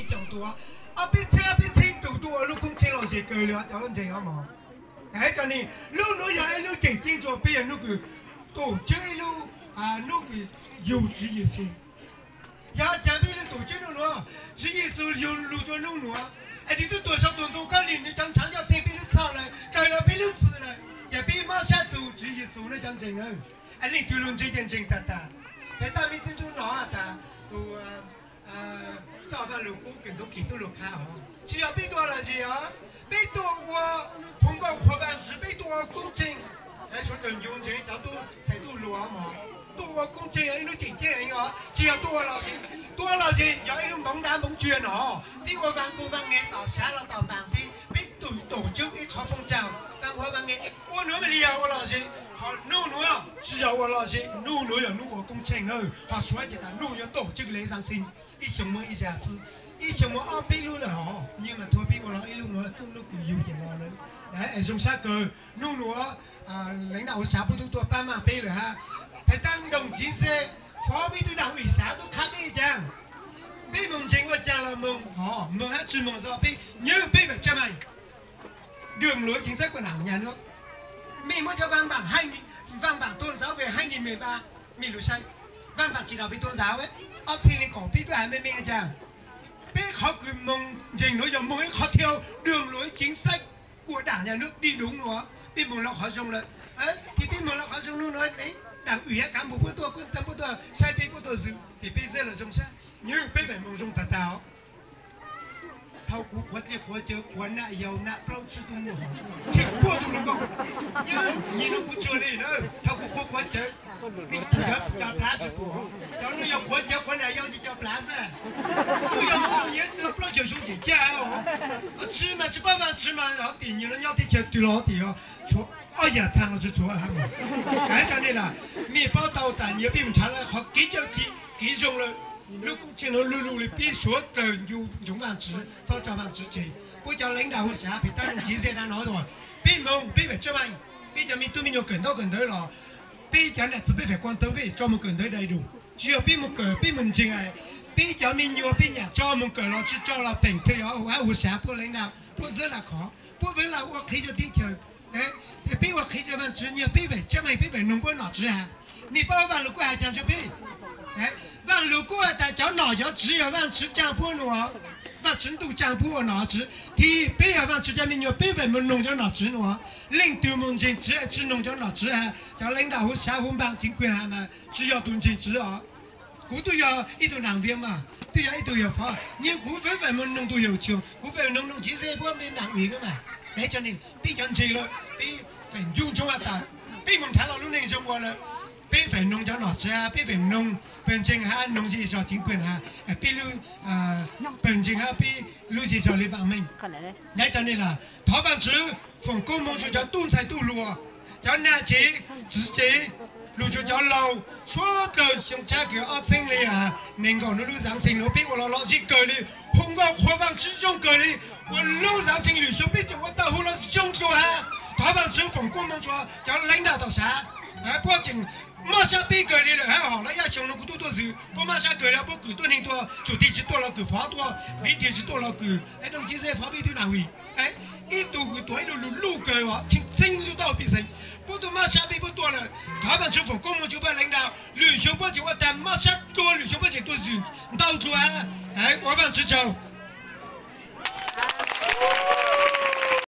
caum tus, ob peb txhiab peb txhiab tus tuaj ua lub koob tsheej lom zem kawg li os cov ntseeg os mog. Hais txog ne, lub nuav yog ib lub tseem ceeb rua peb yog hnub kws tus Tswv ib lub, hnub kws yug Tswv Yexus. Yog cas peb lub tus Tswv hnub nuav, Tswv Yexus yug lug rua hnub nuav, es nws twb tuam sau tus ntoo khaub lig, nws cov ntshaav coj teg peb lub txhoj lawm, daws los peb lub txwm lawm, ces peb mob sab txug Tswv Yexus ne cov ntseeg na. Es leej twg lug ntseeg ces ntseeg tag tag. Peb tab meeg tub tub no tas tus txoj Vaaj Lug Kub kws Ntxoov Kis tub lug qha os, tsi yog peb tuaj lom zem os, peb tuaj ua, hu nkauj qhuas Vaajtswv, peb tuaj ua koob tsheej. Suav dlawg ncu ntseeg cov tub txhais tub hluas mog, tuaj ua koob tsheej yog ib lub tseem ceeb heev os, tsi yog tuaj ua lom zem. Tuaj ua lom zem yog ib lub npoov dab npoov tswg no, peb ua vaaj kub vaaj nge tom sav los tom npaas peb, peb tus tus tswv ib qhov foob tsaag, vaaj kub vaaj nge, ua nuav mas li yog ua lom zem. Ho nub nuav tsi yog ua lom zem, nub nuav yog nub ua koob tsheej na. Ho Suav ces tas nub nuav yog tus tswv le zaaj xi, ib xyoo muaj ib zag xwb, ib xyoo muaj ob peb lub lawm hov, nyiaj mas thua peb ua los ib lub nuav tub nub kws yug ces los lawm. Es zoo sab kawg nub nuav, leej naj ua sav puab tub tuaj paab maaj peb lawm hab. Thais Taaj Doom Tsiv Xe, phov peb tug Đảng ủy xã tub qha peb caag, peb moog ntseeg ua caag los moog, moog hab tsi moog txog peb, nyob peb vam tsab meej, đường lối chính sách của Đảng nhà nước. Mej muab cov văn bản hai nghìn, văn bản tôn giáo về hai nghìn mười ba, mej lug saib, văn bản chỉ đạo về tôn giáo, ob txhiab le kaum peb tub has me me caag. Peb qhov kws moog ntseeg nuav yog moog ib qhov thiab, đường lối chính sách của Đảng nhà nước đi đúng nuav, peb moog lawm qhov zoo lawm. Ces peb moog lawm qhov zoo nuav, Đảng ủy hab cán bộ puab tuaj, quan tâm puab tuaj saib peb, puab tuaj zwm, ces peb zeb los zoo sab, nyob peb vam moog zoo tag tag os. Thaum kuv qhuav dlej qhuav cawv, qhuav nam yau nam plaub tsib tug muaj, tsib puag tug lug nkaus, nyiaj nub kuv tsuag li na. Thaum kuv qhuav qhuav cawv, cov plab tsi pum, cov nuav yog qhuav cawv qhuav nam yau ces cov plab xwb. Tub yog Moob Zoo Nyiav los plaub caug xyoo tseem caj os. Tswv mas tsi paub Vaajtswv mas hov tim nyias los nyob teb chaws twg los hov tim, tshuav ob yam txhaa los tsi tshuav hab. Hais txog nej lawm, mej paub tau tas nyias peb mus nrhav lawm qhov kev cawm kev zoo lawm. Lub koob tsheej nuav lug lug le peb suav dlawg ncu ntsoov Vaajtswv, txhob tso Vaajtswv tseg. Puab cov lãnh đạo hu sav pem tab loo tsiv ze dab no, peb moog peb vam tsab meej, peb cov me tub me nyuam kawm ntaub kawm ntawv los, peb cov nam txiv peb vam kuaj tau peb tso moog kawm ntawv dai du. Tsi yog peb moog kawm peb moog ntseeg, peb cov me nyuam peb nyam tso moog kawm los tsi tso los peem thiaj yog hab hu sav puab lãnh đạo, puab zeb la khov, puab veev la ua qhev rua teb chaws. Peb ua qhev rua Vaajtswv nyiaj peb vam tsab meej, peb vam noog puab nom tswv has. Mej paub Vaaj Lug Kub has caag rua peb? Vaaj Lug Kub has tas cov nom cov tswv yog Vaajtswv tsaa puab nua, Vaajtswv ntuj tsaa puab ua nom tswv, thiab peb yog Vaajtswv cov me nyuam peb vam moog noog cov nom tswv nua. Leej twg moog ntseeg tswv tsi noog cov nom tswv has, cov lãnh đạo hu sav hu npaam chính quyền has mas tsi yog tug ntseeg tswv os. Kuv tub yog ib tug đảng viên mas, tub yog ib tug yawg phov, nyiaj kuv veev vam moog noog tug yawg tsi, kuv vam noog noog tsiv ze puab me đảng ủy mas. Hais txog nej, peb cov ntseeg lawm peb vam ncu ntsoov has tas peb moog nrhav los lub neej zoo ua lawm, peb vam noog cov nom tswv, peb vam noog pawg ntseeg hab noog zej zog chính quyền has, peb lub pawg ntseeg hab peb lub zej zog le vaam meej. Hais txog nej lawm, thov Vaajtswv foom koob moov rua cov tub ntxhais tub hluas, cov nam tsev txiv tsev, lug rua cov laug, suav dlawg xyoo tshab kws ob txheeb le neeg nkaum nuav lub Giáng sinh nuav peb ua los lom zem kawg le, hu nkauj qhuas Vaajtswv zoo kawg le, ua lub Giáng sinh lwm xyoo peb tseem ua tau hu los zoo dlua hab. Thov Vaajtswv foom koob moov rua cov lãnh đạo tom sav, puab tseem mob sab peb kawg le lawm hab. Hom lawv ib xyoo nuav kuv tub tuaj zwm puab mob sab kawg le, puab kws tuab neeg tuaj, chủ tịch tsi tuaj los kws phov tuaj, bí thư tsi tuaj los kws, đồng chí Dê phó bí thư đảng ủy, ib tug kws tuav ib lub lug luj kawg os, tseem txeeb lub taub hau pej xeem. Puab tuaj mob sab peb puab tuaj lawm, thov Vaajtswv foom koob moov rua puab lãnh đạo, lwm xyoo puab tseem ua tag mob sab dlua, lwm xyoo puab tseem tuaj zwm ntau dlua hab. Ua Vaajtswv tsaug.